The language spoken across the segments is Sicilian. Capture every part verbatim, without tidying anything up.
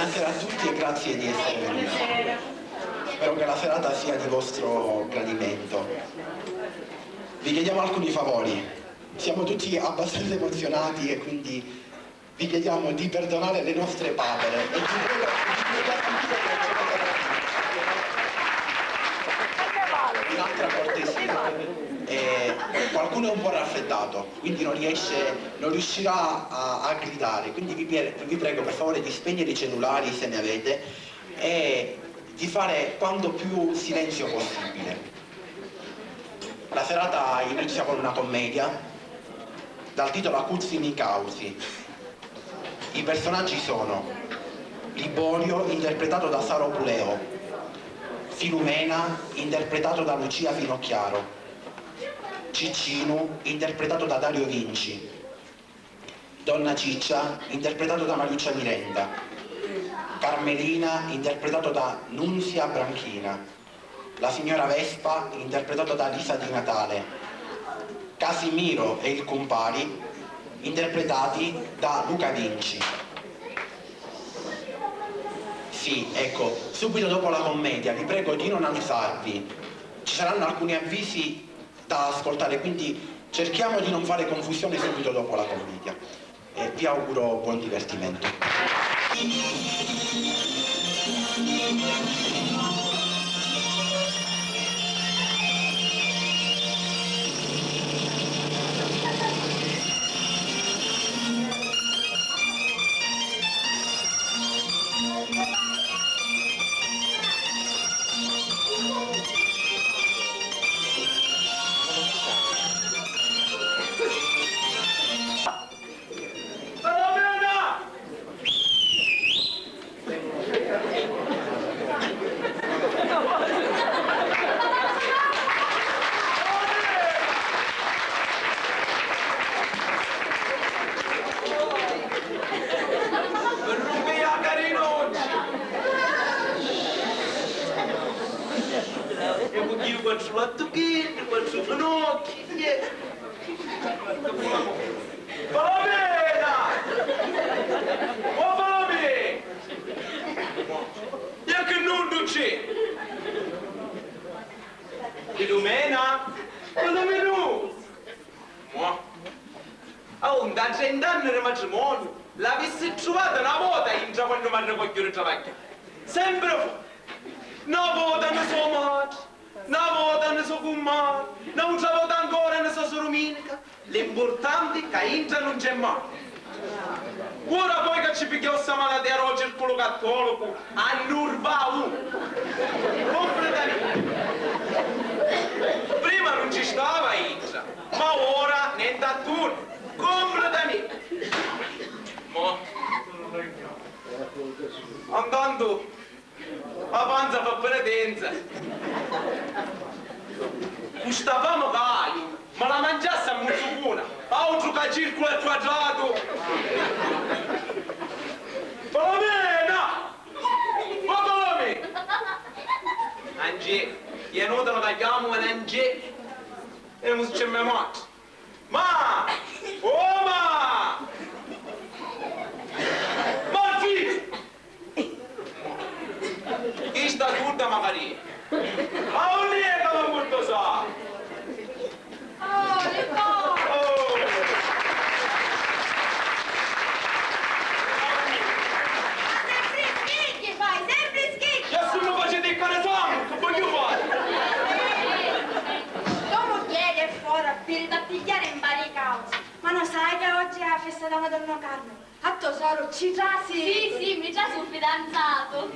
Buonasera a tutti e grazie di essere venuti. Spero che la serata sia di vostro gradimento. Vi chiediamo alcuni favori. Siamo tutti abbastanza emozionati e quindi vi chiediamo di perdonare le nostre papere e vi prego di spiegarci tutto. Un'altra cortesia, eh, qualcuno è un po' raffreddato, quindi non riesce, non riuscirà a, a gridare, quindi vi, pre- vi prego per favore di spegnere i cellulari se ne avete e di fare quanto più silenzio possibile. La serata inizia con una commedia dal titolo Acuzzi mi causi. I personaggi sono Liborio, interpretato da Saro Puleo, Filumena, interpretato da Lucia Finocchiaro, Ciccinu, interpretato da Dario Vinci, Donna Ciccia, interpretato da Mariuccia Mirenda, Carmelina, interpretato da Nunzia Branchina, la signora Vespa, interpretato da Lisa Di Natale, Casimiro e il Cumpari, interpretati da Luca Vinci. Sì, ecco, subito dopo la commedia, vi prego di non alzarvi. Ci saranno alcuni avvisi da ascoltare, quindi cerchiamo di non fare confusione subito dopo la commedia. E vi auguro buon divertimento. Mi rumpi a carina oggi! E cu chi quattru lattuchini, quattru finocchi, yeah. Palomina! O Palomì! E chi nuddu c'è? Filumena? Filuminu! Mo. Oh, nta trent'anni di matrimoniu l'avissi truvata na vota intra quannu m'arricogghiu di travagghiari. Sempri fora. Na vota ni so matri, na vota ni so cummari, n'autra vota ancora ni so suruminica. L'impurtanti ca intra nun c'è mali. Ora poi ca ci pigghiau sta malatia dô circulu cattolicu, annurvau completamente. Prima nun ci stava intra, ma ora nenti a tunni, completamente. Mo. Antantu a panza fa penetenza. Cu sta fama ca haiu, ma la mangiassi a muzzucuna, autru ca circulu e quadratu. Palomina! O Palomì! Angè, e nutili ca chiamu Angè. E mu scemmematu. Ma! Oh, ma! Marfi! Chista sudda macari! Ma unni è ca la purtu sa? Oh, li po! Oh! Ma sempri schicchi fai, sempri schicchi! E si mi faciti ccari sangu, chi vogghiu fari? To mugghieri è fora pi li battigghiari in vari causi. Ma no sai ca oggi è a festa dâ Madonna Carmini? A to soru ci trasi? Sì, sì, mi trasi u fidanzatu.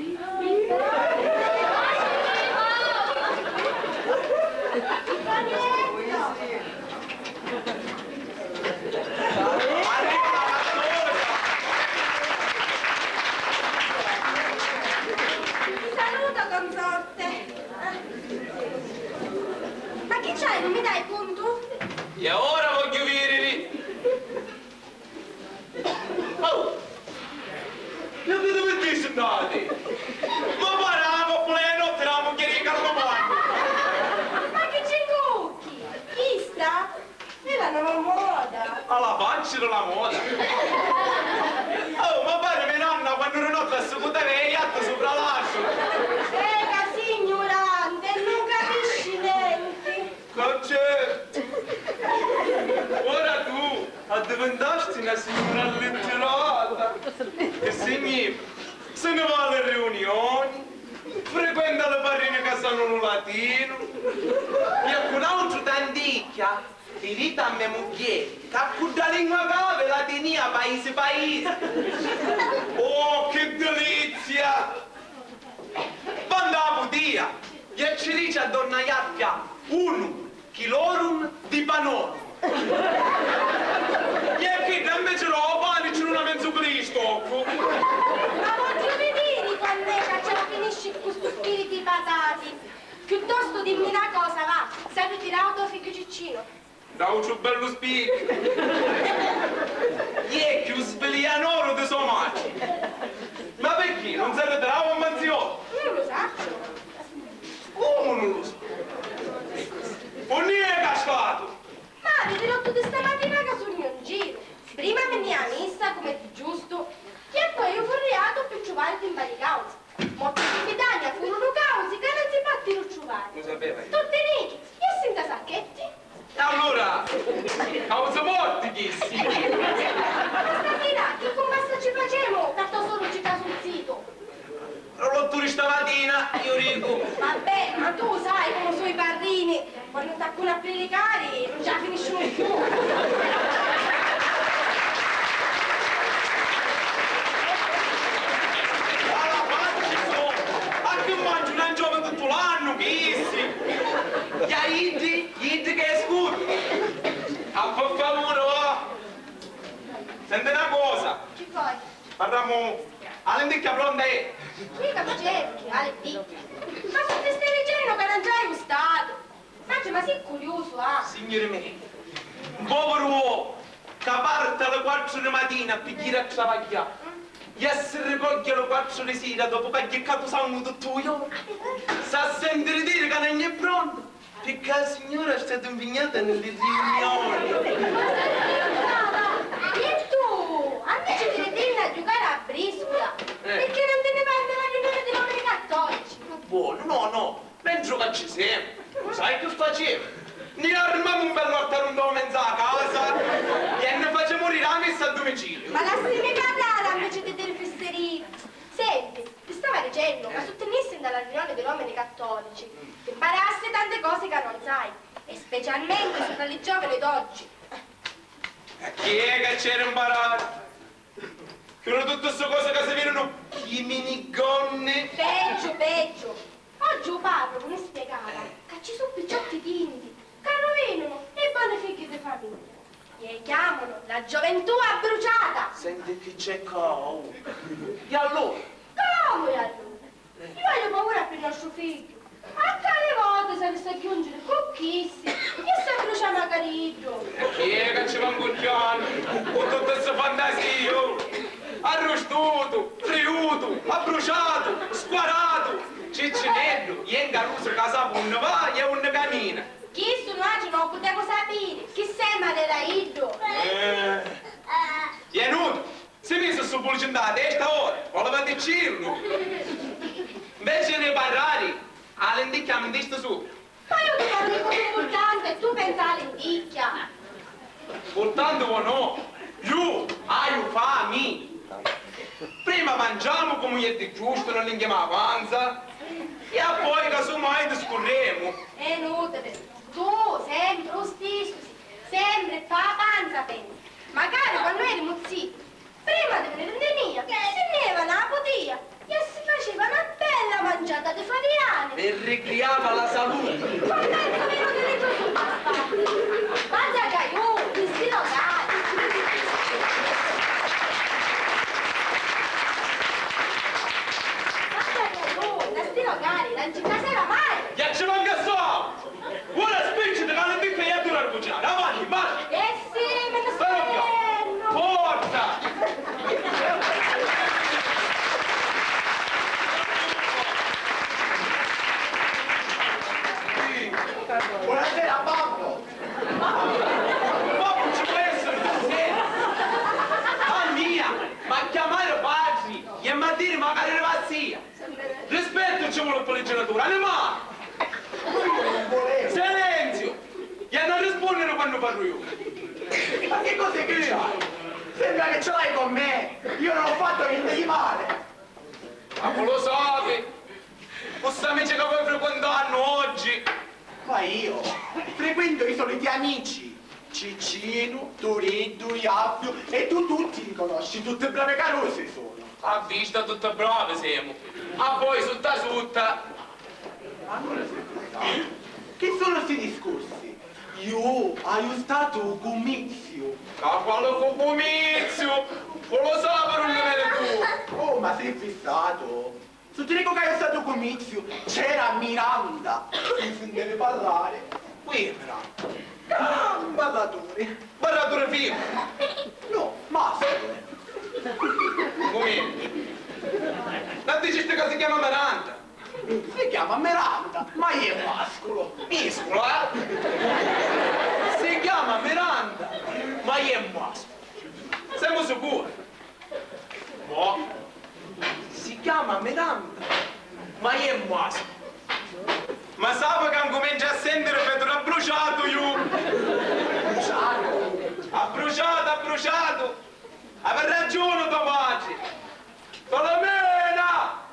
Saluto, consorte. Ma chi c'hai, non mi dai contu? E ora vogghiu vidiri! Oh! E vidi pirchì si nn'hati? Mi pari a coppula di notti dâ mugghieri di Carlu Magnu! Ma chi ci cucchi? Chista è la nova moda! A la facci di la moda! Oh, mi pari me nanna quannu di notti a sicutari La signura allittirata, che significa? Se ne va alle riunioni, frequenta le parrine che sanno lu latinu, e cu n'autru tanticchia, di dita a me mugghieri, ca cu dda lingua cava la tinia paisi paisi. Oh, che delizia! Va nta la putia, e ci dici a donna Iappia, unu chilorum di panone. E chidda invece no, pani ci n'una menzu pili di stoccu. Ma vogghiu vidiri quann'è ca ci la finisci cu stu chili di patati. Chiuttostu dimmi na cosa, va, s'arritirau to figghiu Ciccinu? N'autru bellu spiccu! Iè, cchiù sbilianoru di so matri! Ma picchì, nun si arritirau a mansioni? Nun lu sacciu. Comu nun lu sai? Unni è ca statu? M'aviti rottu di stamatina ca sugnu in giru. Prima mi nni a missa, comu è di giustu, e poi iu furriatu pi truvariti nta li causi. Mo tutti pi Tania furunu causi ca non si pottiru truvari. Lu sapeva io. Tutti nichi, e si nta sacchetti? E allura, causi morti chissi! Ma stasira chi cummessa ci facemu ca to soru ci casu zitu? Lu lotturi stamatina, iu dicu. Vabbè, ma tu sai comu su i parrini. Quannu taccunu a prilicari, nun ci la finisciunu cchiù! Alla facci so! A chi mangiu n'anciovi tuttu l'annu, chissi! Ia iddi, iddi che è scuru! A fa favuri, va! Senti na cosa! Chi fai? Parramu a lenticchia pronta è! Chi ca mi cerchi, a lenticchia? Ma su ti stai dicennu ca non c'hai u statu? Sacci, ma si curiusu, ah! Signuri mei, un poveru uomu ca parti a li quattru di matina pi jiri a travagghiari e si ricogghia a li quattru di sira dopu ca ha jiccatu sangu tuttu u jornu, s'ha sentiri diri ca non è prontu picchì a signura è stata impignata nelle riunioni. E tu, invece di metterne a giocare a briscola, perché non te ne vai nella riunione dei poveri cattolici? Buono, no, no. Mentri ca ci semu, sai chi facemu? Ni armamu un bellu artaru nta menza a casa e ni facemu diri a missa a dumiciliu. Ma lassimi parrari invece di diri fisserii. Senti, ti stava dicennu ca su ti nissi nta la riunioni di l'omini cattolici, ti mparasti tanti cosi ca non sai, e specialmenti supra li giovani d'oggi. E chi è ca c'era imparari? Chiunu tutti sti cosi ca si vidinu chi minigonni! Peggiu, peggiu! Oggi u parrucu mi spiegava ca ci su picciotti tinti ca ruvinunu i boni figghi di famiglia. Ie chiamunu la gioventù abbruciata! Senti chi c'è cca, oh! E allura? Comu e allura? Iu haiu paura pi nostru figghiu. A cali voti s'avissi a jungiari cu chissi e s'abbrucia macari iddu? E chi è ca ci va ncucchiannu cu tutti sti fantasii? Arrustutu, friutu, abbruciatu, squaratu, ciccineddu, jengarusu ca sapi unni va e unni camina. Chistu nuatri non u putemu sapiri, chi semu a l'era iddu? Eh. Jenutu! Si misi stu pulci nta la testa ora, voleva dicirlu! Inveci di parrari, a lenticchia la mintisti supra. Ma iu ti parru di cosi mpurtanti e tu pensi a la lenticchia! Mpurtanti o no, iu haiu fami! Prima manciamu comu iè di giustu, non linchiemu a panza, e appoi casumai discurremu. È inutili, tu sempri u stissu si, sempri pâ panza pensi. Macari quannu erimu ziti, prima di veniri nni mia, si nni iva nâ putia e si faciva na bella manciata di faviani! E ricriava la saluti! Quantu è veru di li cose bastardi! Manza ca iu, di sti locali! Manza ca iu, da sti locali, non ci casava mai! E ci manca solo! Ora spicciti ca la picca è a dura arbugiari. Avanti, marcia! Eh sì, mi sto spennu! Forza! Buonasera, babbo! Babbo ci può essere tu, sì? Ah, mia! Ma chiamare patri e ma dire magari la vazia! Rispettu ci voli ppi li genitori, animali! Silenzio! E a non risponniri quannu parru iu! Ma chi cosa è chi c'hai? Sembra che ce l'hai con me! Io non ho fatto niente di male! Ma cu lu sapi, cu st'amici ca voi friquintannu oggi? Ma io frequento i soliti amici, Ciccinu, Turiddu, Iappiu, e tu tutti li conosci, tutti bravi carusi sono. A vista tutti bravi semu, a voi sutta sutta. Ma allora si tratta? Chi sono sti discorsi? Iu haiu statu u cumiziu. Ca quali cu cumiziu? Cu lu sapi unni veni tu? Oh, ma sei fissato? Su ti dicu ca haiu statu u cumiziu, c'era Miranda, si sinteva parlare. Qui è Miranda. Ah, un ballatore. Ballatore femmina? No, maschio. Cumiziu. Non dicisti ca si chiama Miranda? Si chiama Miranda, ma è mascolo. Miscolo, eh? Si chiama Miranda, ma è mascolo. Semu sicuri? Mo. Si chiama Miranda, ma è mascolo. Ma sapi ca ncumenciu a sentiri feturi abbruciatu, iu. Abbruciatu? Abbruciatu, abbruciatu. Avi ragiuni to matri. Filomena!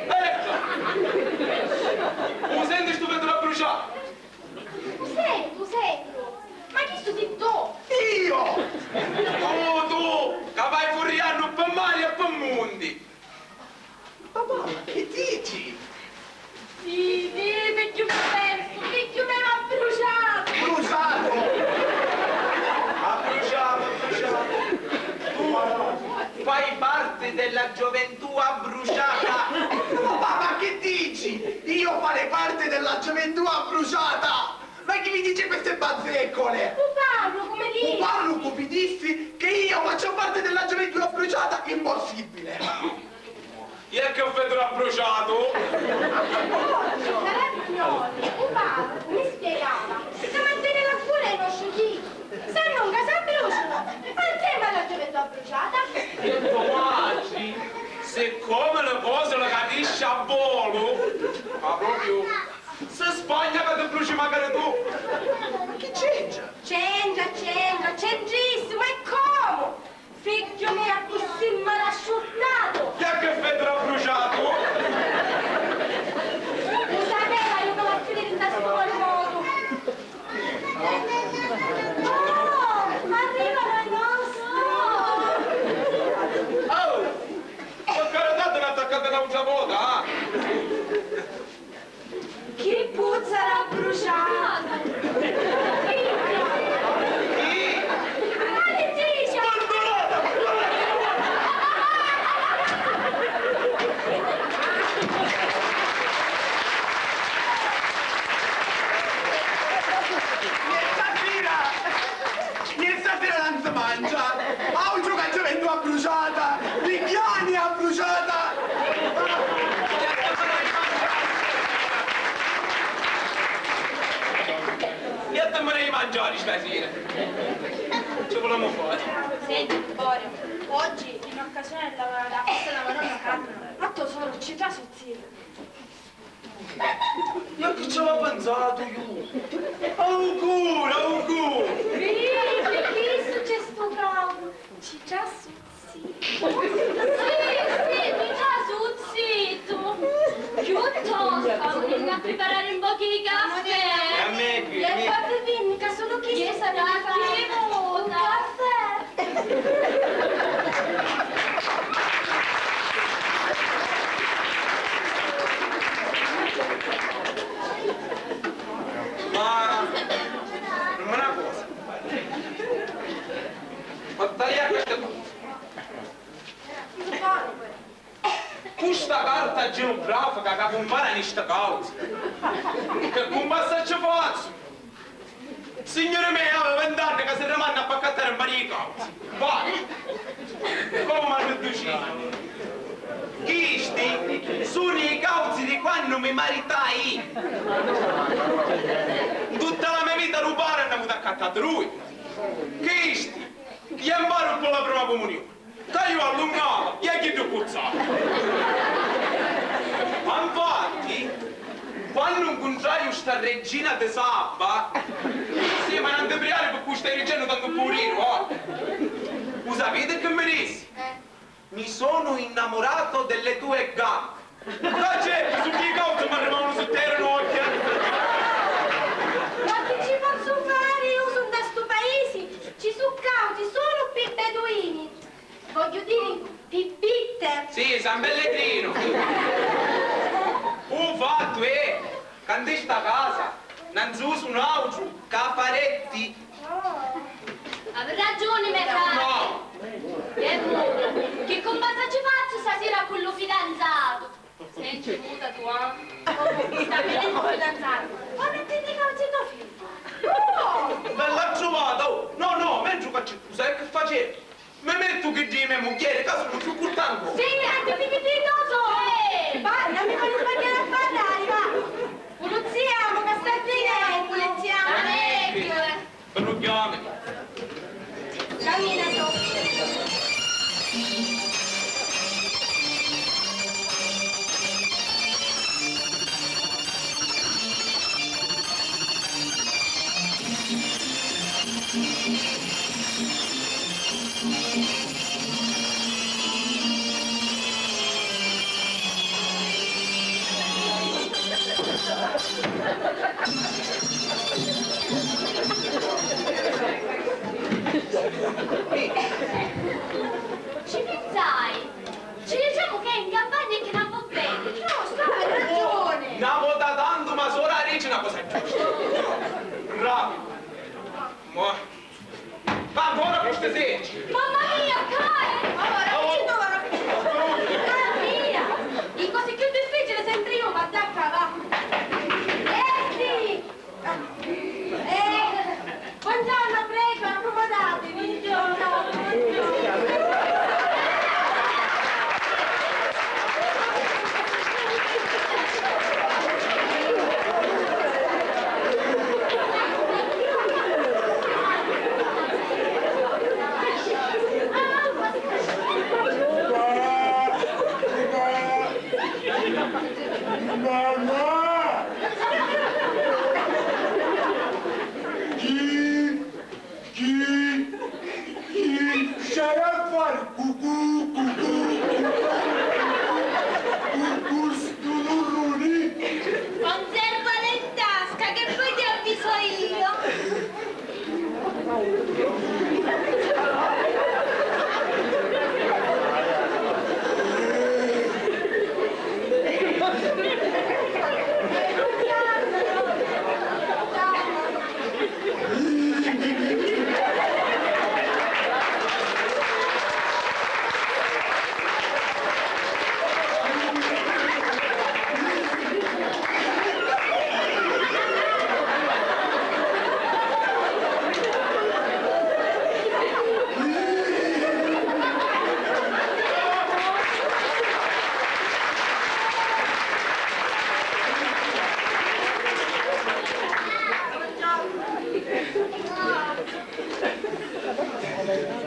Ecco! U senti stu feturi abbruciatu? U sentu, u sentu. Ma chistu si tu? Io? Tu, tu, ca vai furriannu pi mari e pi munti. Papà, ma chi dici? Sì, sì, figghiu persu, figghiu meu abbruciatu! Bruciato! Abbruciato, abbruciato! Tu fai parte della gioventù abbruciata! Papà, ma che dici? Io fare parte della gioventù abbruciata? Ma chi mi dici queste bazzecole? U parrucu mi dici! U parrucu mi dissi che io faccio parte della gioventù abbruciata? Impossibile! E che feturi abbruciatu? Oggi, Carabinioli, u parrucu mi spiegava ca manteni la cura dei nostri figli, se no ca s'abbrucianu, ma insieme alla gioventù abbruciata. E to matri, siccome li cosi li capisci a volu, ma propriu, si spagna ca ti bruci macari tu. Ma chi c'entra? C'entra, c'entra, c'entrissimu, e comu! Figghiu meu accussì malasciurtatu! E che feturi abbruciatu? U sapeva iu ca va a finiri nta stu modu. Oh, arrivano i nostri! Oh! Pi carità, t'hannu attaccatu n'autra vota, ah! Chi puzza d'abbruciata! Chi? Ma chi dici? Sbandurata! Ieri stasira! Ieri stasira non si mangia! Autru ca gioventù abbruciata! Di chiani abbruciata! Iattimuni di mangiari stasira! Ci vulemu fari! Senti, Borio, oggi, in occasione della, della festa della Madonna Carmine, a to soru ci trasi u zitu. E chi ci avia pinsatu iu? Auguri, auguri! Vidi, chistu c'è stu caudu, ci trasi u zitu. Sì, sì, mi trasi u zitu. Chiuttostu, veni a priparari un pocu di caffè. E a me, e a me. E fatti vinni, ca sulu chistu sapi fari. Un caffè. Ma dimmi una cosa. Ma taglia queste cose. Cu sta carta genugrafica ca cumpara ni sti causi, che cumpassa ci fazzu? Signuri mei, havi vint'anni ca si rimanna a paccattari un pari di causi. Vai! Comu m'arridduciti? Chisti sunu i causi di quannu mi maritai! Tutta la me vita lu pari nn'avutu accattatu dui! Chisti! Iu mparu pi la prima cumunioni! Ca iu allungava e a chiddu cuzzava. Ma nfatti, Quannu ncuntrai sta reggina di sabba, sì, ma non ti priari, picchì stai dicendo tanto purino, oh. U sapete che mi dissi? Mi sono innamorato delle tue gambe. Ma certo, su chi causa mi arrivavano sotto le ginocchia? Ma chi ci pozzu fari? Iu su nta stu paisi ci su causi sulu pi beduini. Vogghiu diri, pi bitte. Sì, San Pellegrino. U fattu è ca nti sta casa non si usa un autru ca faretti. Oh. Avi ragiuni, me cari. No. E mutu, chi cumpasa ci fazzu stasira cu lu fidanzatu? Senti, muta tu, ah? Sta bene il fidanzato. Ma mettiti i calzi tuoi. Oh! Bella trovata, oh! No, no, mentre che ci sai che facevi? Mi mettu chi di me mugghieri, ca sunu chiù curtangu. Sì, anche ti, ti, ti, no so. Eh! Va, dammi con un pacchetto a parlare, va. Pulizia, mo che sta finendo. Pulizia, ecco. Però chiami. Camina, Ci pinsai? Ci dicemu che è in campagna e che non va bene. Giusto, hai ragione. Una vota tanto, ma solo a dici una cosa giusta. Bravo. Ma, ma ancora queste sedi. Mamma mia, cari! Ora, oh, ci trova, ora, ci trova. Mamma mia! In cose più difficili sempre io vado a cavare. Eh, sì! Eh, buongiorno, prego, accomodatevi. Buongiorno, buongiorno. Mamma! Chi, chi, chi sarà a fari cucù, cucù, cucù, cucù, stu nurruni? Conservala in tasca che poi ti avviso io.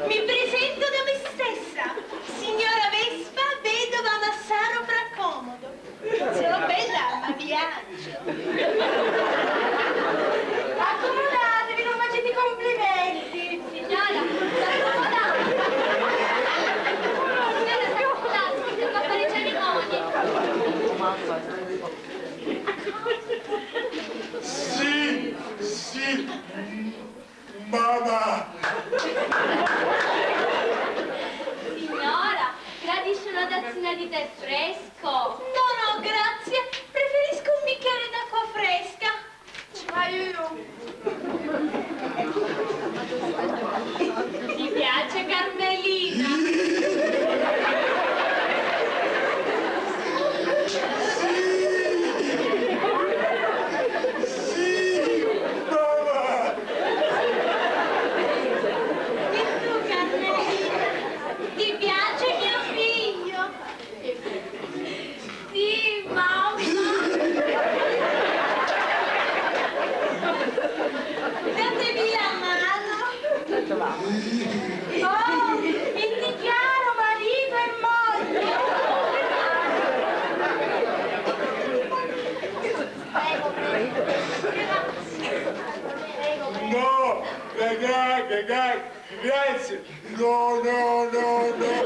Mi presento da me stessa, signora Vespa, vedova Massaro Fracomodo. Sono bella, ma viaggio. Accomodatevi, non facete complimenti. Signora, s'accomodi. Signora, s'accomodi, si fa fare cerimonie. Sì, sì. Mamma! Signora, gradisce una tazzina di tè fresco? No, no, grazie. Preferisco un bicchiere d'acqua fresca. Ci vaiu iu. Ti piace, Carmelina? Sì! Sì! Mamma! E tu, Carmelina, ti piace mio figlio? Sì, mamma! Grazie. No, no, no, no. Non ne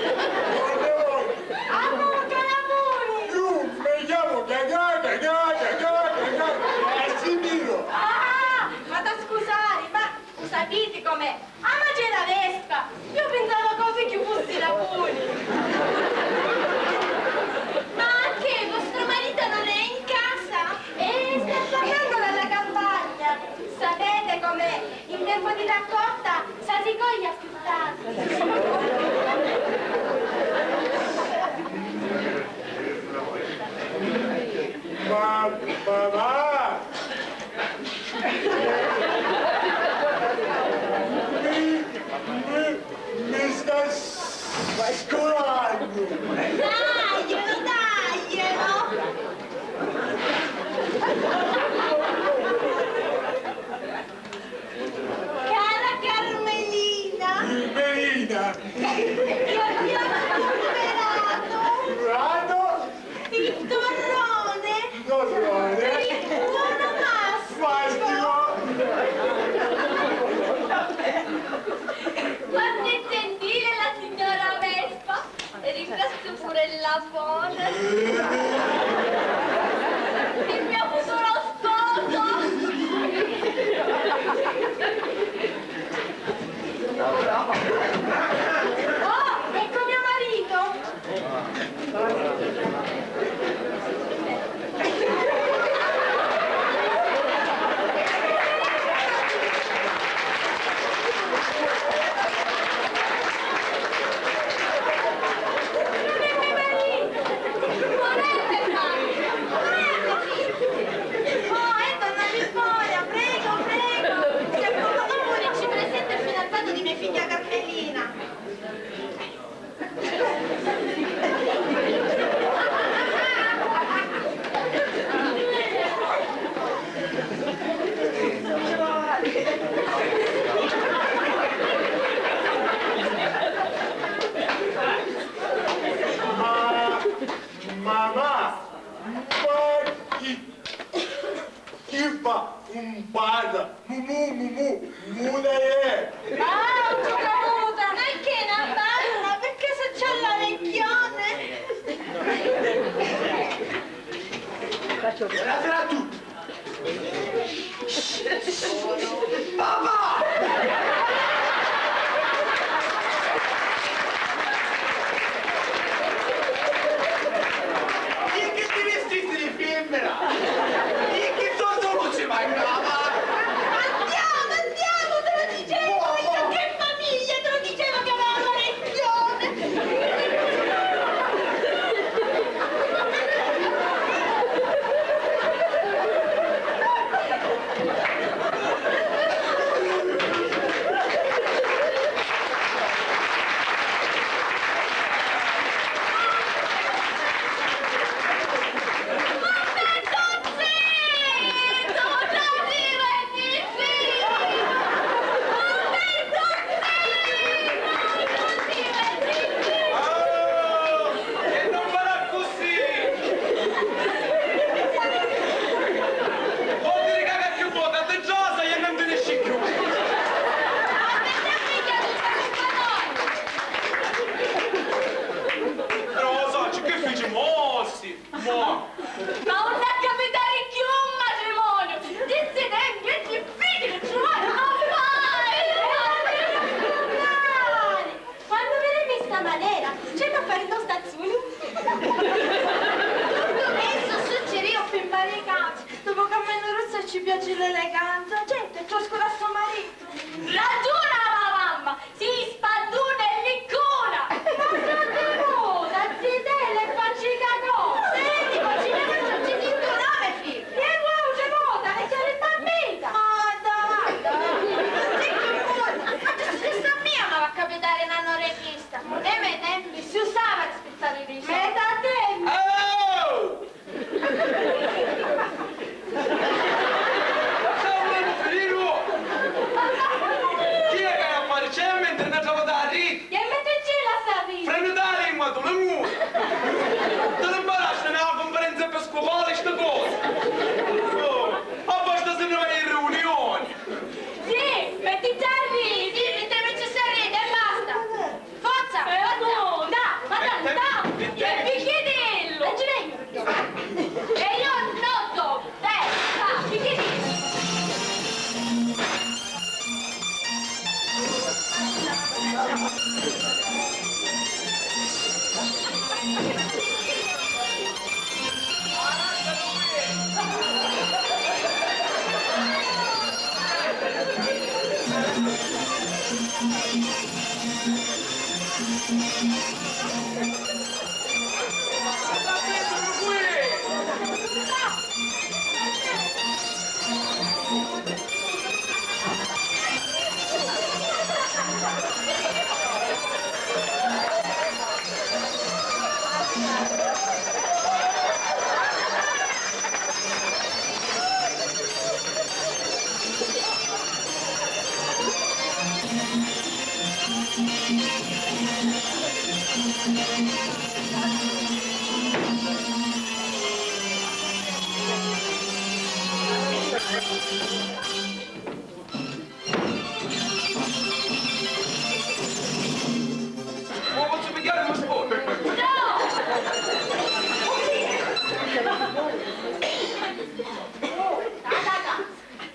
voglio. Amò, calamuni! Io mi chiamo Cagà, Cagà, Cagà, Cagà. Assimilo. Ah, ma da scusari, ma u sapiti com'è? Ah, ma c'è la Vespa! Io pensavo che u figghiu fussi la Puni! Ma che, vostro marito non è in casa? Eh, sta tornando dalla campagna! Sapete com'è? In tempo di raccolta sa si coglie più tardi. Ma, ma, ma! Mi, mi, mi sta scolannu! Daglielo, daglielo! Cara Carmelina! Carmelina! Ti abbiamo comprato! Comprato? Il torrone! Torrone! Il buono mastico! Mastico! Quanto è gentile la signora Vespa! E ringrazio pure la Pone. Il mio futuro sposo! Oh, ecco mio marito! Oh, eh, donna Vittoria, prego, prego. Si accomoda pure, ci presento il fidanzato di mia figlia Carmelina. Ma, mamma, ma chi, chi fa un padre? Mumù, mumù, muna è! Ah, ho capito! Ma che è una barra? Perché se c'è la regione? Buonasera a tutti! Papà! Perché ti vestisti di femmina? Perché sono solo ci mancava? Andiamo, andiamo, te lo dicevo io, che famiglia, te lo dicevo che aveva la regione! Ah! E non farà così! Vuol dire che più vota te giosa e non te ne esci più! Però lo so, che fece mossi! Mo! Ma non ha capitare più un matrimonio! Di sti tempi è difficile trovare un affare! Quando vedemu sta manera, c'è da fare in stazioni? Tutto questo succedeva per Maria Cauci, dopo che a me Rossa ci piace l'eleganza, gente, trascura suo marito. Ragiuna la mamma! Sì, spanduta e liccuna! Ma non ti muta, zitella, e facci cacò! Senti, facci cacò, ci sento nove figli! E wow, ti muta, e chiari bambita! Ma dai, non ti muta! Ma tu sei sta mia, ma va a capitare una norechista! Ai me tempi si usava a spezzare i ricci! Meta tempi! Oh! Ma pozzu pigghiari un sporcu? No!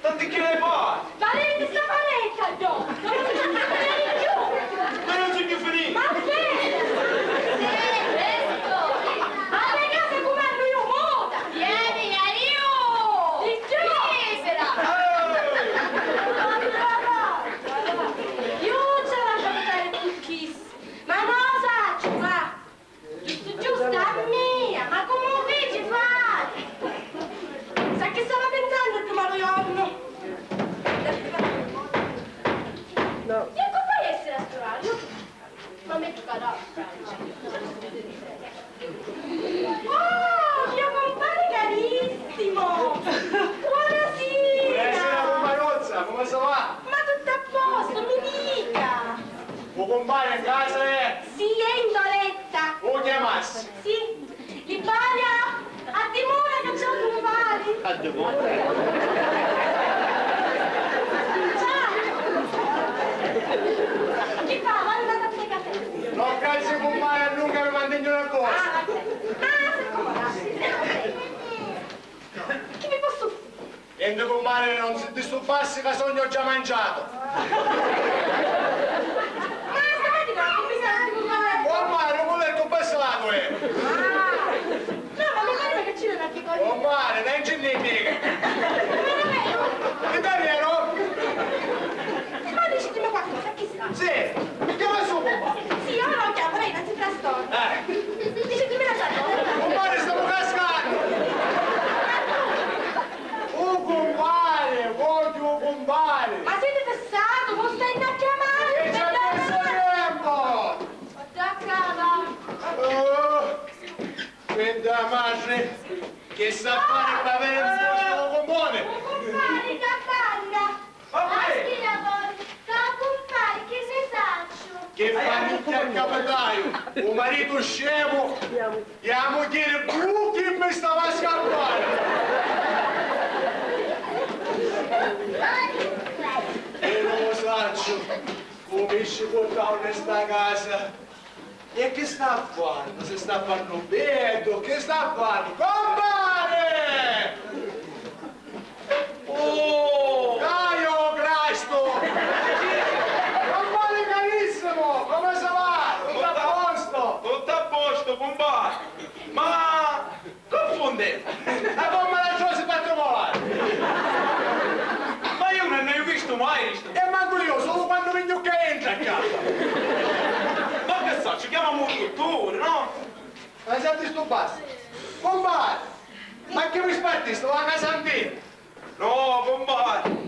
Tanti chili di pani! Ma lei mi sta fanendo addosso! Non mi sta fanendo più! Ma non si più finito! Ma che? Ma le case come hanno io moda! Vieni, Ariu! Di giù! Isera! Io ce la faccio fare con chi? Ma no, saccio, ma giusto, giusto a mia, ma come fici fare? Sa che stava pensando il primo giorno? No. E come può essere a sto orario? Ma mi giocare a Oh, mio compare carissimo! Buonasera! Buonasera, cumparuzza, come si va? Ma tutto a posto, mi dica! U cumpare in casa è? Sì, è in toiletta. U chiamassi? Sì. Li paia, a dimora che c'è un cumpare! A dimora? Ciao! Chi fa? Vado a dare un caffè. Non calzi cumpari a nunca mi mantignu na cosa. Ah, vabbè. Ah, si scusa. Chi mi posso offrire? Niente cumpari, non si disturbassi ca sognu già manciatu. Ma stamattina non mi senti cumpari? Cumpari, un lettu pesato è. Ah. No, ma mi pare che ci vede anche con lui. Cumpari, non ci n'è mica. Ma non è vero. È vero? Ma dicitemi qualcosa, chi sta? Sì, chiama su, cumpari. Sì, ora lo chiamo, lei non si frastorna. Eh. Dicitemi la sua cosa. Cumpari, stiamo cascando. U cumpari, vogghiu u cumpari. Ma siete fissato, non stai a chiamare. E c'è perso tempo. Attaccava. Oh. Quindi a matri chi sa fari p'aviri un postu ô cumpari? U cumpari ca parla! Aspira voi, ca cumpari chi nni sacciu? Chi famigghia capitaiu? U maritu scemu e a mugghieri blu chi mi stava a scappari! E non u sacciu, cu mi ci purtau nni sta casa. E chi sta a fari? Si sta a fari nu beddu? Chi sta a fari? Cumpari! Oh! Caio Cristo! Cumpari carissimu, come si va? Tuttu a posto? Tuttu a posto, cumpari. Ma Cunfunniti! A gomma la Giusi particulari! Ma iu nun nn'haiu vistu mai di stu... E mancu iu, sulu quannu mi gnucca intra a casa! Ma che sacciu, chiamamu u dutturi, no? Ma si a disturbassi! Cumpari! Ma chi vi spartisti la casa antica? No, cumpari!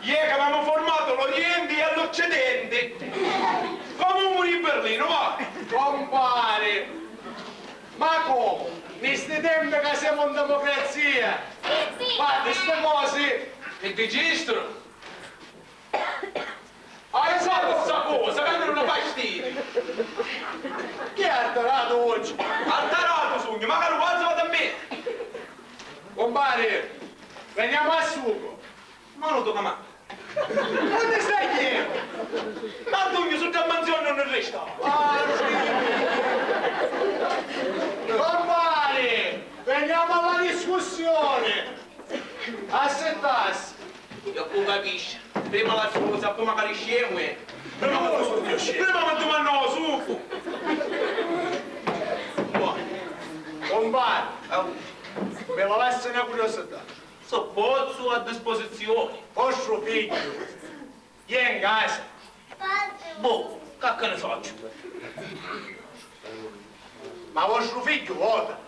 Iè ca avemu furmatu l'Orienti e l'Occidenti! Comu u muru di Berlinu, va! Cumpari! Ma comu? Nni sti tempi ca semu in democrazia! Sì, sì. Fati sti cosi! Chi dicistru? Hai fattu sta cosa, ca mi duna fastidiu! Chi è artaratu oggi? Artaratu sugnu, macari u vasu vati a mettiri! Cumpari, veniamu a sucu! Ma lu to camà! Unni stai chieru? Ma dugnu, sutta a mansioni nun resta! Cumpari, veniamu alla discussioni! Assittassi! Iu cu capisci, prima la susa, poi macari scemu, eh! Prima la susa, prima mi dumannau sucu! Cumpari, mi lavassi na curiosità. So pozzu, a disposizioni. Vostru figghiu è in casa? Boh, Ca chi ni sacciu? Ma vostru figghiu vota?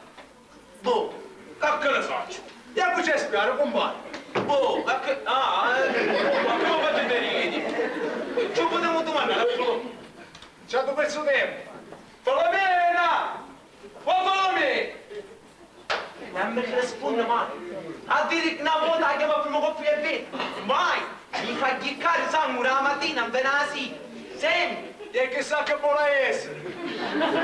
Boh, ca chi ni sacciu? Iaccuci a spiari, cumpari. Boh, ca chi... Ah, eh, ma comu faciti a ridi? Ci u putemu dumannari a Filomena. C'ha du pezzu tempu. Filomena! O Filomena! Nun mi rispunni mai. A diri ca na vota a chiama prima coppia e veni. Mai! Mi fa ghiccari sangu da matina nfina a sira. Sempri! E chissà chi voli essiri! Ma, ma,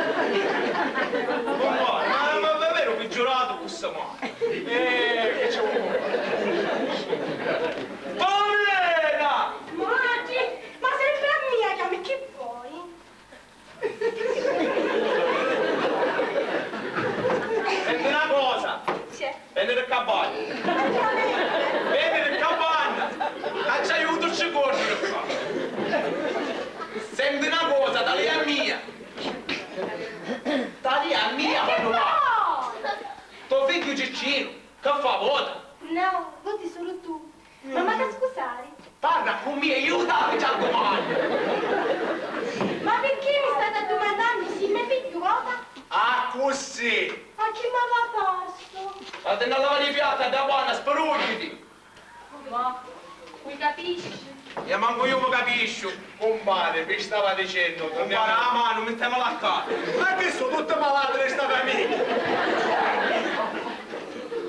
ma davveru piggiuratu cu sta mani? Eh, chi ci voli? Filomena! Matri, ma sempri a mia chiami, chi voi? Senti na cosa. C'è. Veni di ccà banna. Veni di ccà banna. Ca ci aiutu ci corri di ccà. Senti na cosa, talìa a mia. Talìa a mia, quannu parri. To figghiu Ciccinu, chi fa, vota? No, voti sulu tu. Ma m'ha da scusari. Parra cu mia, iu t'avi già dumani. Ma picchì mi stati addumandannu si me figghiu vota? Accussì! Ma chi m'ha da parsu? Vatti a lavari i piatti a dda banna, spruggiti! Ma, mi capisci? E mancu iu mi capisciu. Cumpari, mi stava dicennu, cumpari, a manu, mi stai malattari. Ma chi su tutti malati di sta famiglia?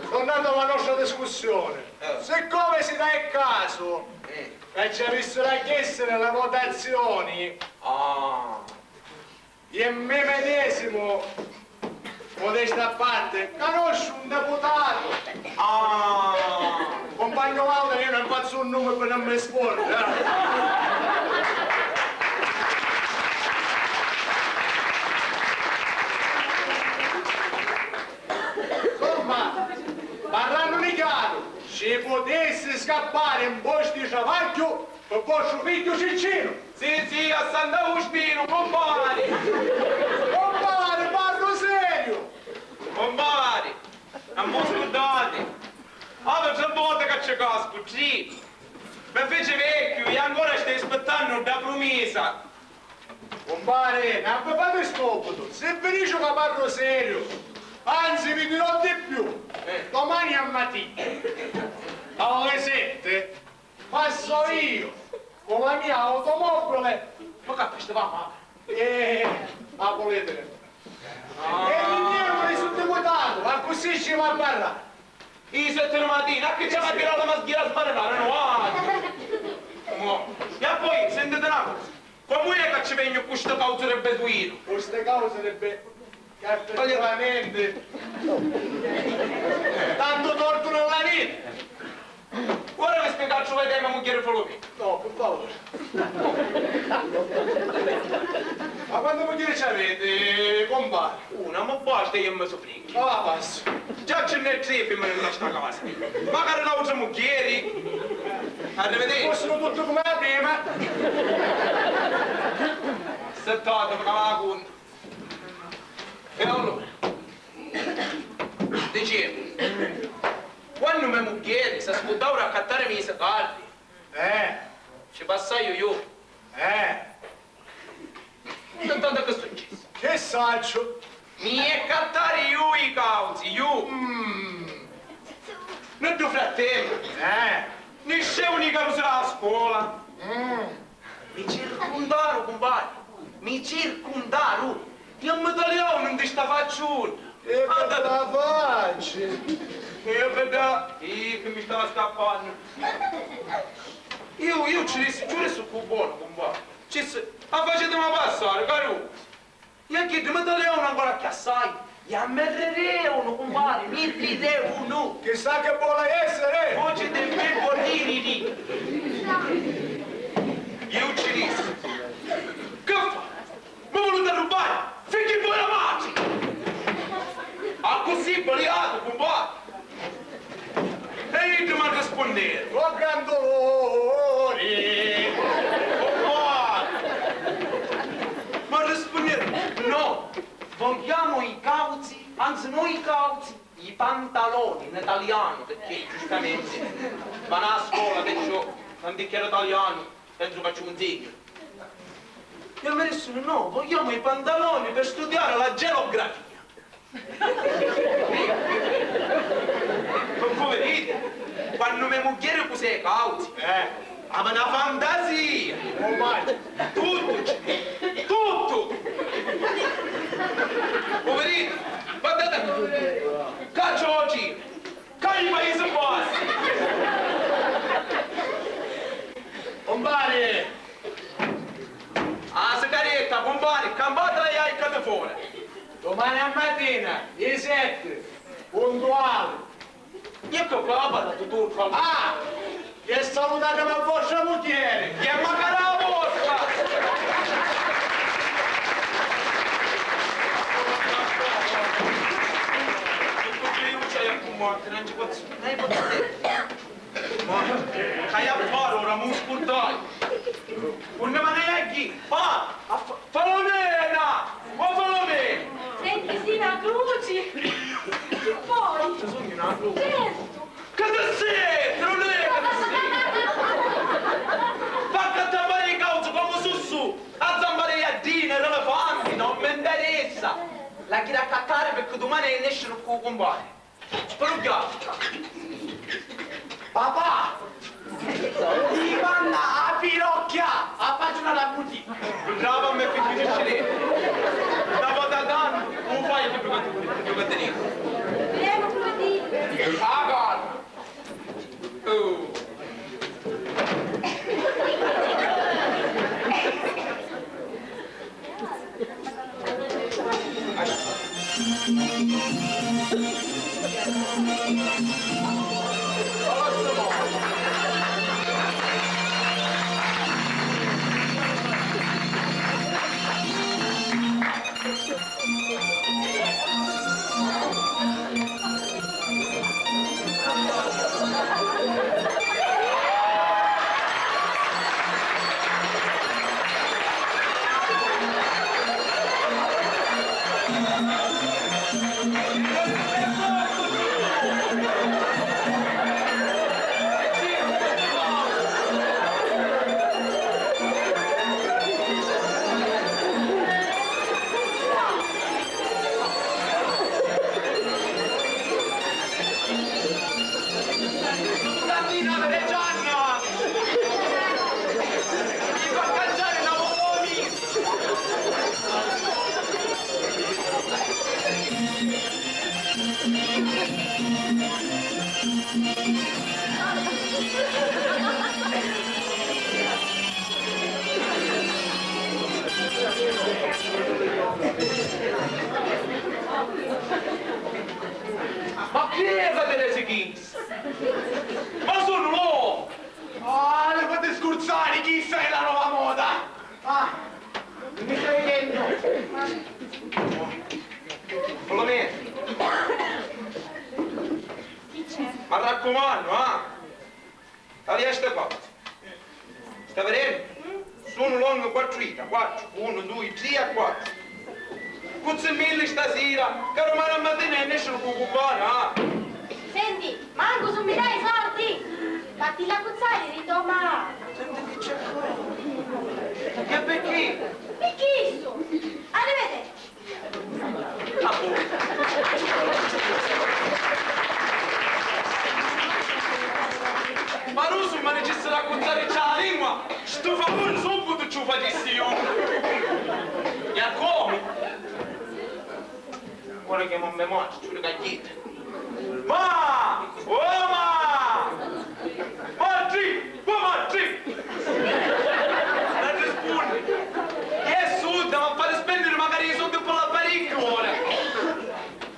Tornannu a la nostra discussioni. Eh. Siccomi si dà il casu, eh, ca ci avissiri a ghessiri la votazioni, ah, iu me medesimu, modesta a parti, canusciu un deputatu. Ah, cumpagnu Laura, iu non fazzu un numu pi non mi scorda. Insomma, parrannu di chiaru, ci putissi scappari in postu di travagghiu pi vostru figghiu Ciccinu? Sì, sì, a Sant'Austinu, cumpari! Cumpari, parru seriu! Cumpari, non vi scurdati! Avi tri voti ca ci cascu, tri! Mi fici vecchiu e ancora staiu aspittannu dda prumisa! Cumpari, non vi fati stuppitu, si vi dicu ca parru seriu, anzi vi dirò di più, eh, domani a matina alle sette passu iu cu la mia automobile, ma ca festi, va, ma, eh, a pulitiri. Ah. E li nervi suttivuttati, accussì ci va a parrari. I sette di matina, a chi ci va a tirari la maschera a smarinari, no? Ah. Mo. E poi, sentiti na cosa, comu è ca ci vegnu cu sti causi di beduinu? Cu sti causi di be-, ca effettivamenti tantu tortu non l'aviti. Ora vi spiegacciu, vedemu, mugghieri Filomena. No, pi favuri. Ma quanti mugghieri ci aviti, cumpari? Una, ma basta, iu mi supplicu. Ah, passu. Già ci nn'è tri fimmini nta sta casa. Macari l'autra mugghieri. Arrivederci. Fussinu tutti comu la prima. Assettatemi, ca va a cuntu. E allura, dicemu, quannu me mugghieri s'ascuddau d'accattàrimi i sicarri, eh, ci passaiu iu. Eh. Intantu chi successi? Chi sacciu? Mi è accattari iu i causi, iu. Mm. Nta ddu frattempu, eh, niscevunu i carusi dâ scola. Mm. Mi circundaru, cumpari, mi circundaru e mi taliaunu nta sta facciunna. E pi sta facci! E pi dda, ih, chi mi stava scappannu. Iu, iu ci dissi, ci dissi cu bonu, cumpari. Ci dissi, a facitimi passari, carusi. E a chiddi mi taliaunu ancora cchiù assai, e a mi rireunu, cumpari, mi rireunu! Chissà chi voli essiri! Vuci di mi voli riri! Iu ci dissi, chi fa? Mi vuliti arrubbari? Figghi voi la matri! Accussì biliatu, cumpari! E iddi m'arrispunneru. Cu gran duluri. Oppà! M'arrispunneru, no, vogghiamu i cauzi, anzi, no i cauzi, i pantaloni, in italianu, picchì, giustamenti, vanu a scola, perciò, un bicchieri italianu, pensu ca ci u nzignu. E mi dissinu: "No, vogliamo i pantaloni per studiare la geografia." Nun cu viditi? Quannu me mugghieri cu sei cauti, eh, havi na fantasia! Oh, vai. Tuttu ci vidi, tuttu! Cu viditi? Guardati, ca ci oggi, ca i Paesi Bassi! Compari! A sigaretta, cumpari, campatela e jaiccati fora. Dumani a matina, i setti, puntuali. E cu parra tu, tu, tu? Ah! E salutatemi a vostra mugghieri! E macari a vostra! Tuttu io c'hai a cumbattere, non ci posso, non ci posso dire. Ma c'hai a fari ora, mu scurdai. Unni manai a chi? Ah, a Fa-, Falomena! O Falomena! Senti, sì, na cruci! Chi poi? Ci sugnu na cruci? Certu! Ca ti senti? Nun è ca ti senti! Va a cattari i cauzi comu su su! A zampari i jaddini, l'elefanti, non mi interessa! La chiri a cattari picchì dumani nescinu cu cumpari. Sprugghiati! Papà! Ti manna a pirocchia a pagina da buti! Brava a me figghiu di Cirè! Na vota tannu, nun fai chiddu ca ti dicu! Prego, Florentino! Ah, guarda! Oh! Ma chi è ca ti resi chissa? Ma sunu longu! Ah, mi fati scurzari, chissa è la nova moda! Ah, mi sta vidennu! Filomena! M'arraccumannu, ah! Talia sta cotta. Sta vidennu? Sunu longu quattru dita, quattru, unu, dui, tri e quattru. Cuzzimilli stasira, ca dumani a matina nescinu cu cumpari, ah! Senti, mancu su mi dai i sordi! Fatti l'accuzzari ri to ma... Senti chi c'è fora. E picchì? Picchì issu! Arrivederci! Ma Rusu, ma dicissiri a cuzzari c'ha la lingua, stu favuri subbitu ci u facissi iu. E a comu? Ora chiamu a me mastru, li cagghitti. Ma! Oh, ma! Matri! Oh, matri! Non rispunni! Chi è sudda, ma fari spenniri macari i suddi pi l'apparicchiu ora!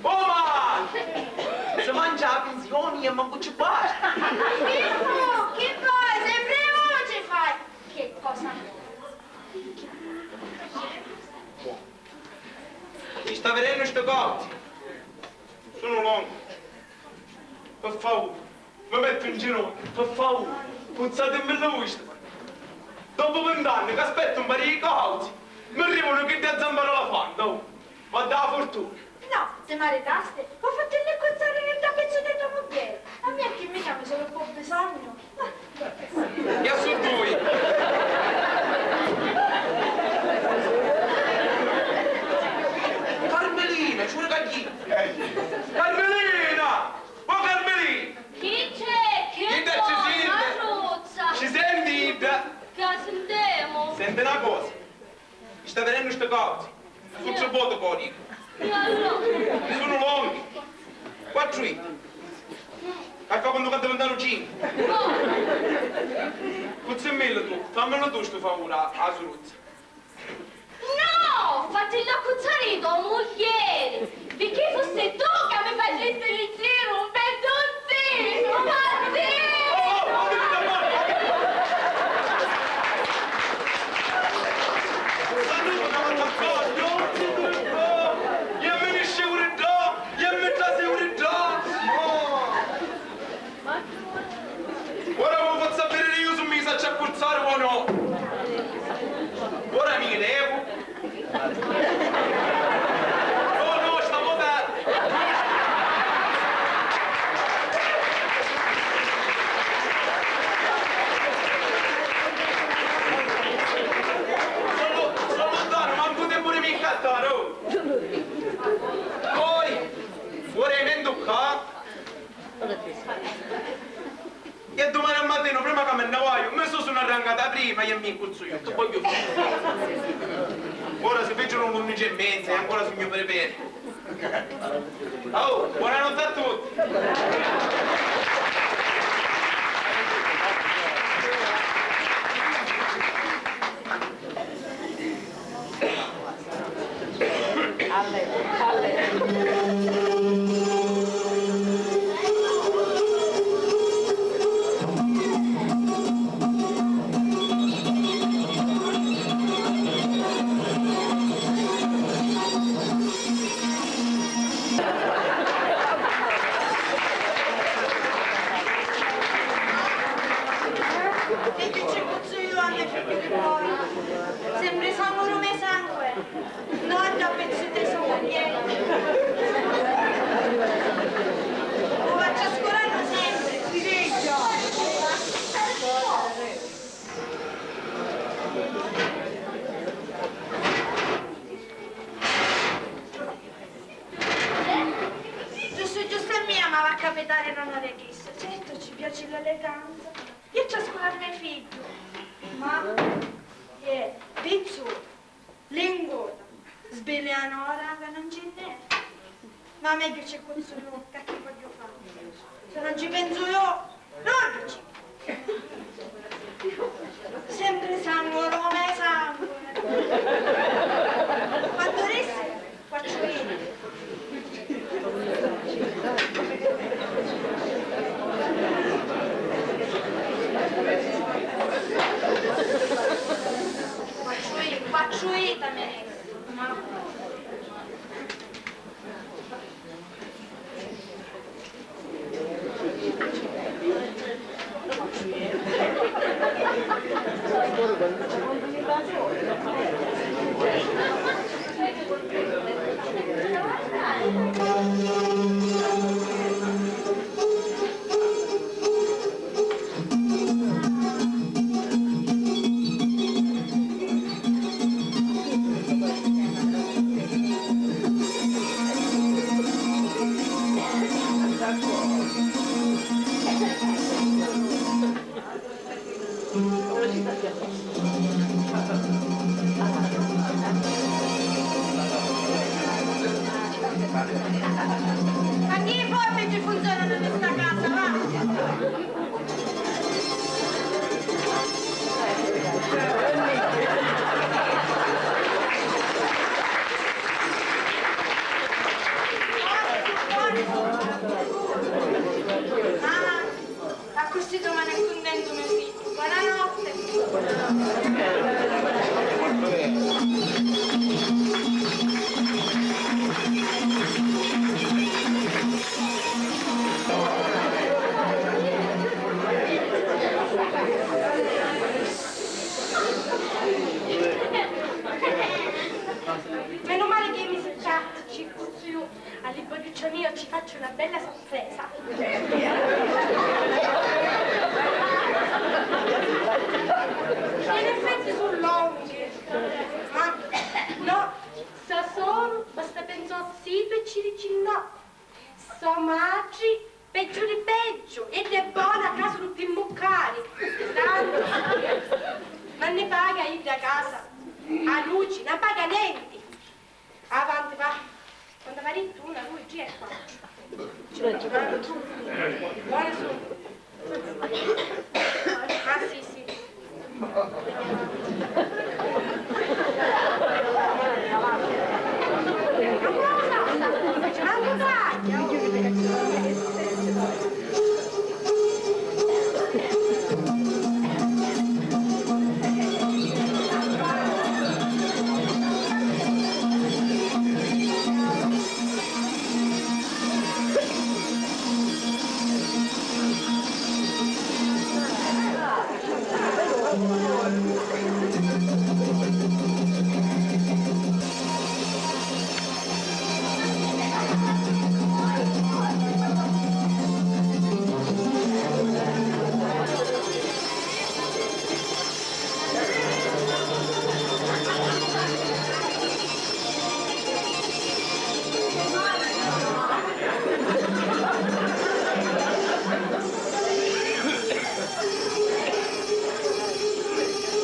Oh, ma! Si mancia la pinsioni e mancu ci basta! Chi fu? Chi poi? Sempri vuci fai! Che cosa? Ci sta vidennu sti cotti? Sunu longu. Pi favuri, mi mettu in ginocchiu, pi favuri, cuzzatimi lu vistu. Dopu vint'anni c'aspettu un paru di cauzi, mi rivunu chiddi a zampa d'elefanta, oh. Va dâ furtuna. No, si maritasti, va fattilli cuzzari nta pizzu di to mugghieri. A mia chi mi chiami sulu pi bisognu? E a su dui! Carmelina! Oh, Carmelina! Chi c'è? Chi idda ci sente? Maruzza! Ci senti, idda? Ca sentemu! Senti na cosa, mi sta venennu sti causi. Suttu voti codichi. Sunu longhi. Quattru iti. Ca fa quantu ca diventanu cinchi. Cuzzimillu tu, fammillu tu stu favuri a, a suruzza. No! Fattillu accuzzari di to mugghieri! Picchì fussi tu ca mi facisti diciri un bedduzzinu, ma zittu! Saluta, ma cogghiu! Iammi nisci uri ddà! Iammi trasi uri ddà! Ora vu fazzu avvidiri iu su mi sacciu accuzzari o no! Ora mi levu! No, no, stamu fermi! Sulu, sulu danu, mancu tempu di mi accattari, oh! Poi, ora mi ntucca! E dumani a matinu, prima ca mi nni vaiu, mi susu na rangata prima e mi cuzzu iu. Chi vogghiu fari? Ora si fecinu l'unnici e menza e ancora sugnu pri peri. Oh, buonanotti a tutti! Sempri sanguru me sangu, sempri sanguru me sangu, no a pezzi di so mugghieri. Lu facciu scurannu sempri. Giustu, giustu a mia m'ava a capitari n'onuri chistu. Certu, ci piaci l'eleganza. Io ci ascula me figghiu. Ma, eh, pizzu, lingota, sbilia n'ora ca non ci n'è. Ma megghiu ci cuzzu iu, ca chi vogghiu fari? Si non ci pensu iu, non ci. Sempri sanguru me sangu. Quantu rissi? Quattru iti. Quattru iti, quattru iti mi rissi. Ma chi forbici funzionanu in sta casa, va? Accussì domani è cuntentu me figghiu. Buonanotte. Menu male chi mi si chiamati, ci cuzzu iu, a li bodiuccia mia ci facciu na bella sorpresa. In effetti su longhi, ma no, sta solu, basta pensotti. Titu e Ciricinno. So matri, peggiu di peggiu, ed è bona ca sulu pi muccari. Tantu, ma nni paga idda casa? A luci, non paga nenti. Avanti, va. Quantu avà dittu? Una, dui, tri e quattru. Ci voli. Buona su. Ah, sì, sì.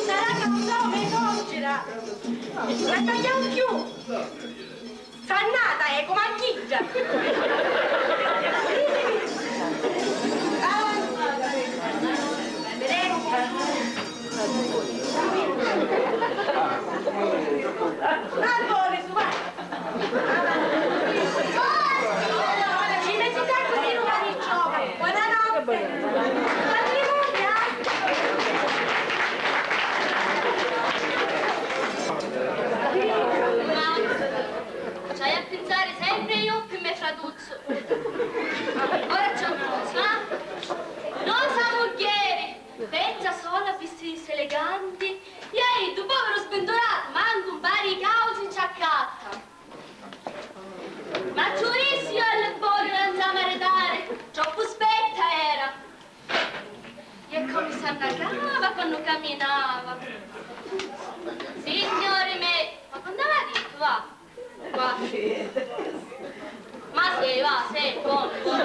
Sarà ca nun sò me sòggira! La tagliau chiù! Sannata è comu a chidda! Ci metti tanto di rumani, giovani. Buonanotte. Ci hai a pinsari sempri iu pi me fratuzzu. Ora c'è un cosa, eh? Nosa mugghieri, pensa solo a vistìrisi eleganti, e a iddu, poviru svinturatu, mancu un paru di causi ci accatta. Ma ci u dissi iu a Liborio ca s'ha maritari, troppu spetta era. E comu s'annacava quannu caminava. Signori me, ma quannu avà dittu, va? Quasi. Ma sì, va, sì, bonu, bonu.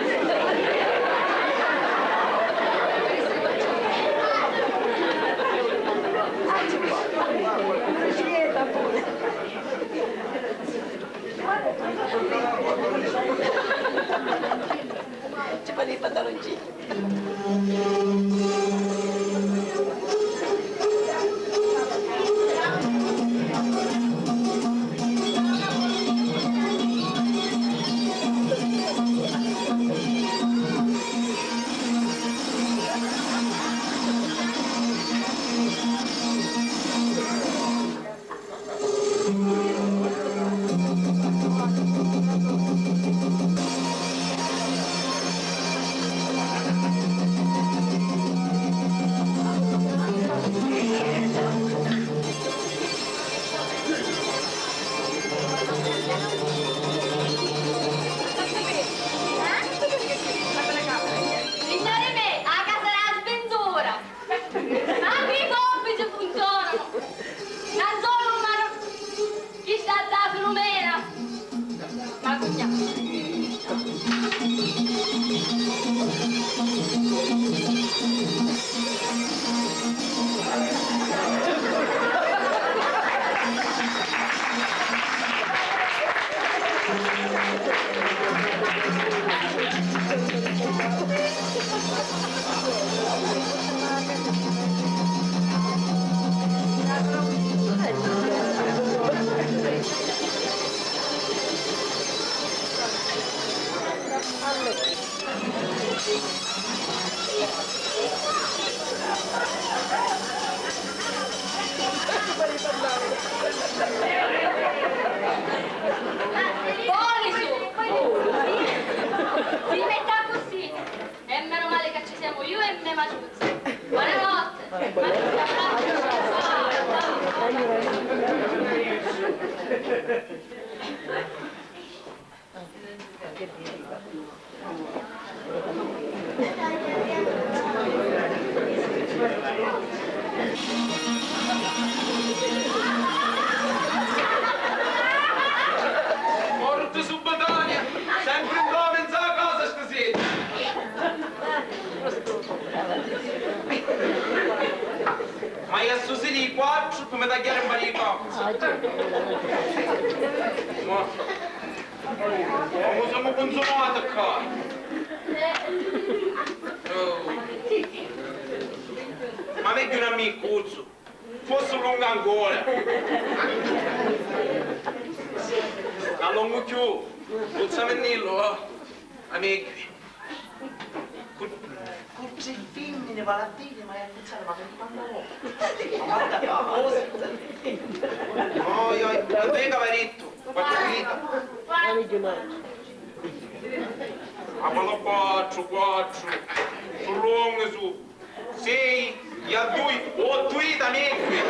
Ci fannu i pantaloncini. Signori me, a casa dâ svintura! Ancu i pompi ci funzionanu! Nun sulu, ma nun, chi sta dda filumena! Ma cugna! Boni su! Si metta accussì! E menu mali ca ci semu iu e me maciuzzi! Buonanotte! Susi di quattru, come tagghiare un pari di cazzo. Ma, ma siamo consumati qua. Oh. Ma megghiu un amicuzzu. Fossi lungu ancora. A longu chiù, puzzamennillo, va. Amici. Cu, cu tri fimmini va la figlia, ma è puzzata, ma che quando vuoi? Ma guarda, cosa? Oi, oi, non te che avevi detto? Quattro vita. Amici, no. A palla quattro, quattro. Su longu, su. Sei, e a dui, ottu vita, megghiu.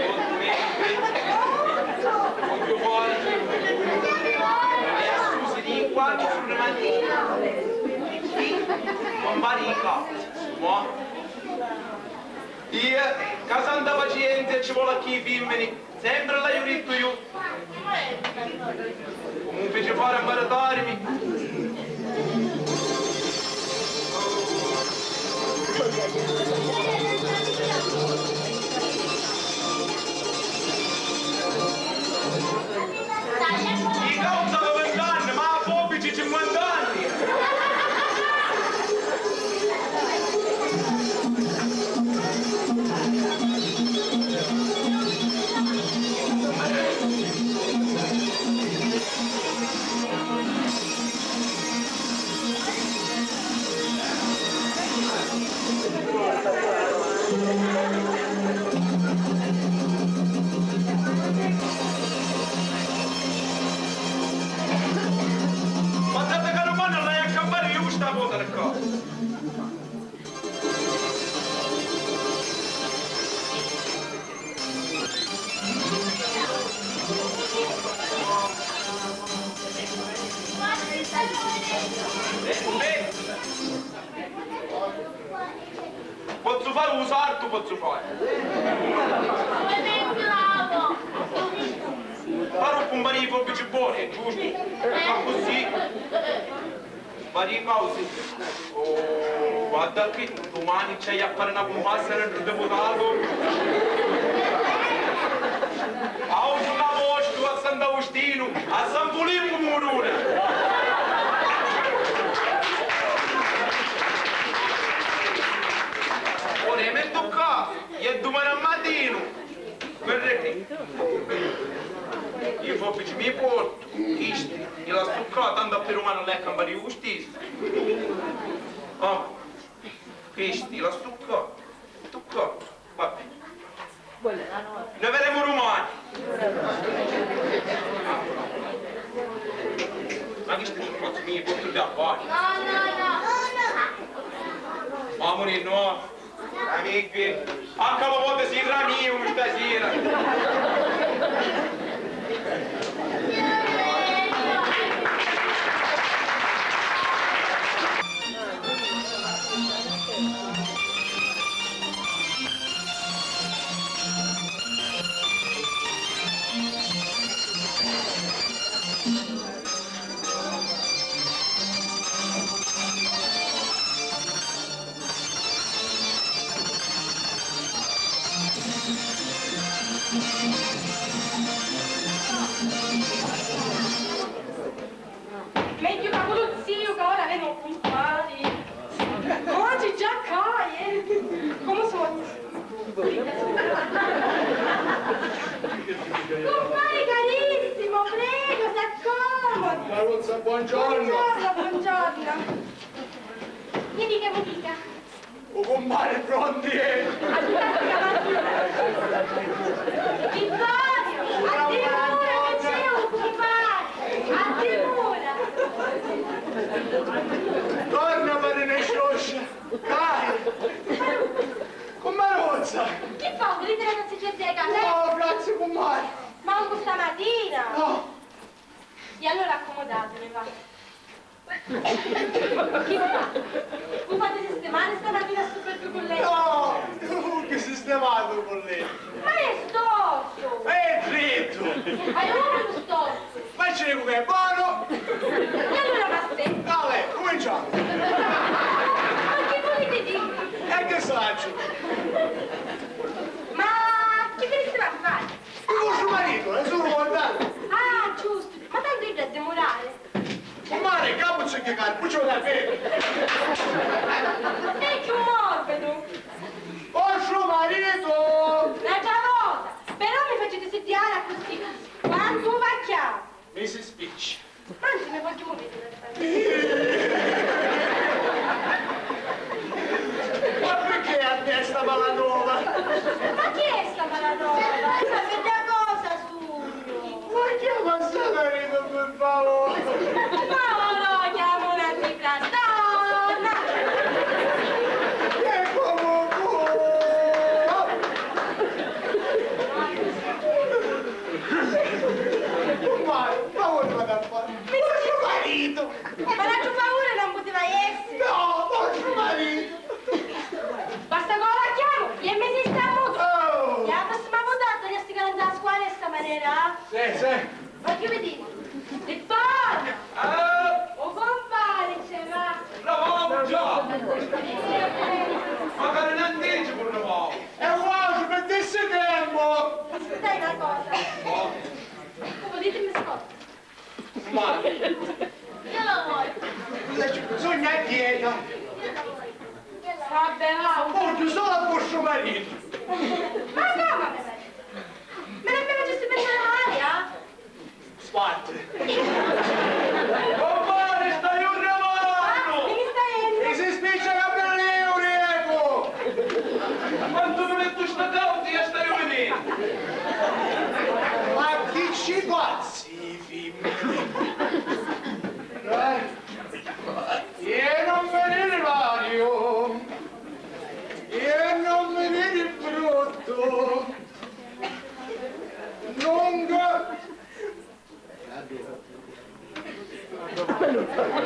Ottu, megghiu. Megghiu fora. E a Susi di quattru rimani. Compari in capo. Mo. Io, ca santa pacienza ci vole a chi fimmini. Sempri l'haiu dittu iu. Comu fici fari a maritarimi? Di causa di vint'anni, ma a fobbici cinquant'anni! Ma dati ca dumani l'haiu a campari iu sta vota di ccà. Pozzu fari u sartu, pozzu fari. Però cumpari i fobbici boni, è giustu? Accussì. Vari causi. Oh, guarda qui, dumani ci haiu a fari na cumpassa nel deputato. A un capostu, a Sant'Austinu, a San Filippu Muruna. Ora mi tocca, e dumani a matinu. Guardati. Io fobbici mi portu, chisti, i la stuccata, tanto a Pirumana l'è campari u stissu. Oh, chisti, la stuccata, stuccata, va bene. Ne vedemu dumani. Ma chisti stuccati mi portu da fare. Mamma mia, no. Amici, anca la vota si ramiu stasera. Megghiu ca puru ziu ca ora avemu cumpari. Oggi già cai, eh. Comu sugnu? Cumpari carissimo, prego, s'accomodi. Maruzza, buongiorno. Buongiorno, buongiorno. Vidi che mi dica. U cumpari pronti è! Vittorio, addimura che c'è un cumpari! Addimura! Torna, Marina Scioscia! Dai! Cummaruzza! Chi fa? Vuliti la tazzicedda di cafè? No, grazie, cumpari! Mancu stamatina! No! E allora accomodatevi, va. Chi fa? Vu fati sistimari stamatina stu beddu cullettu? No, tu chi sistimatu u cullettu? Ma è stortu! È drittu! Ma è drittu stortu! Ma ci dicu che è bonu! E allora m'aspetta! No, Ma chi vuliti diri? E chi sacciu? Ma chi vi stiva a fari? Di vostru maritu, e sulu guardari. Ah, giustu. Ma tantu iddu è di murari. Cumpari, capu c'è che cari, poi ci vado a vedere. È più morbidu. Vostru maritu! N'altra vota, però mi faciti siddiari accussì. Quantu va chiamu? Mi si spiccia. Anzi, mi vogghiu muviri. Ma perché a te sta malanova? Ma chi è sta malanova? Ma che cosa sugnu? Ma chiama sta marito, per favore? Ma ora chiamo un'antiprastana! E comunque! Cumpari, ma voi vado a fare? Vostru maritu! Ma l'altru favuri non poteva essere! No, vostru maritu! Basta che ora chiamo e mi si sta muto! Oh! E la prossima volta non ti resti che non te la squadra in sta maniera, eh? Sì, sì. Ma che mi dici? Vittorio! Eh? O compare, ce va! Bravo, già! Magari non dici pure no! E vuoi, per te tempo! Aspettai una cosa. Oh. Come ditemi, scusa. Ma io lo voglio. Sogna a dieta. Vabbè, va. Voglio solo a vostro marito. Ma come? Me l'aveva giusto pensare male, eh? Sparti. Compare, stai un ravanno! Ah, mi sta iendo. E si spiccia che per lei un eco! Quanto mi metto sta cauti e stai un. Ma chi ci pazzi? Eh? E non vedere Mario, e non vedere brutto, non ga-,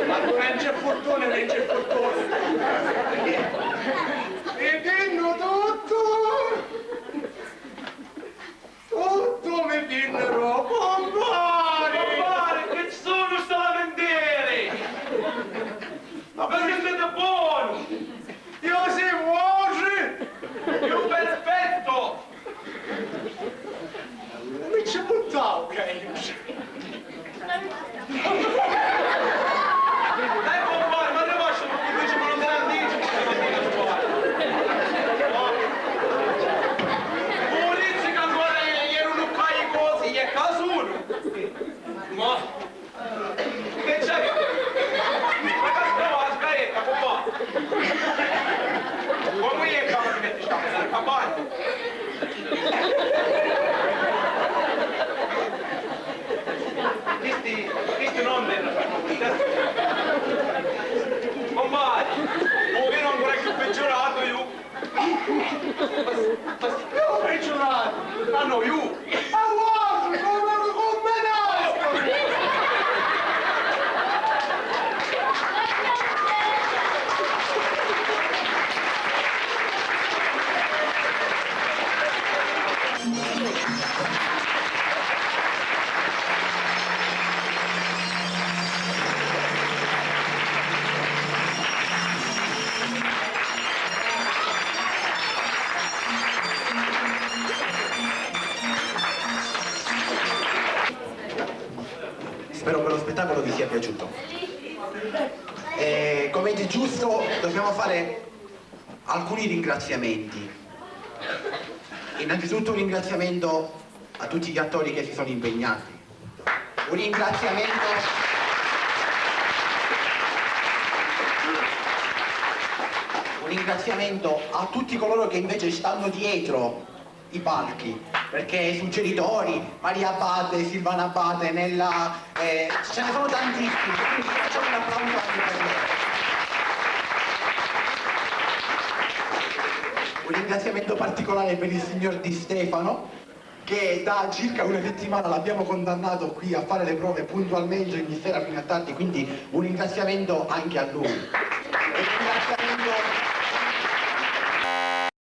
ma non c'è fortuna, non c'è fortuna. E tengo tutto. Tutto mi dinnaru, compari! Compari, chi sono sta lamentele? Ma perché siete buoni? Io si vuoi? Io perfetto! Mi ci buttavo che io. Dai, compare, ma arrivasci un po' più vicino, non te la dici, ma non te la dici. Pulizzi che ancora ieri un luccaio cosi, e casunu. Ma che c'è? Ma casca la scaretta, compare. Come è che mi metti sta cosa? Compare. Chisti, chisti non vennu per comunità. Compari, un vino ancora più peggiorato io. Ma, ma più peggiorato? Ma no, io. A vuoto, come, come nasco? Spero che lo spettacolo vi sia piaciuto. E, come di giusto, dobbiamo fare alcuni ringraziamenti. Innanzitutto un ringraziamento a tutti gli attori che si sono impegnati. Un ringraziamento, un ringraziamento a tutti coloro che invece stanno dietro i palchi, perché suggeritori, Maria Abate, Silvana Abate, Nella, eh, ce ne sono tantissimi, quindi facciamo un applauso anche per loro. Un ringraziamento particolare per il signor Di Stefano, che da circa una settimana l'abbiamo condannato qui a fare le prove puntualmente ogni sera fino a tardi, quindi un ringraziamento anche a lui. E un ringraziamento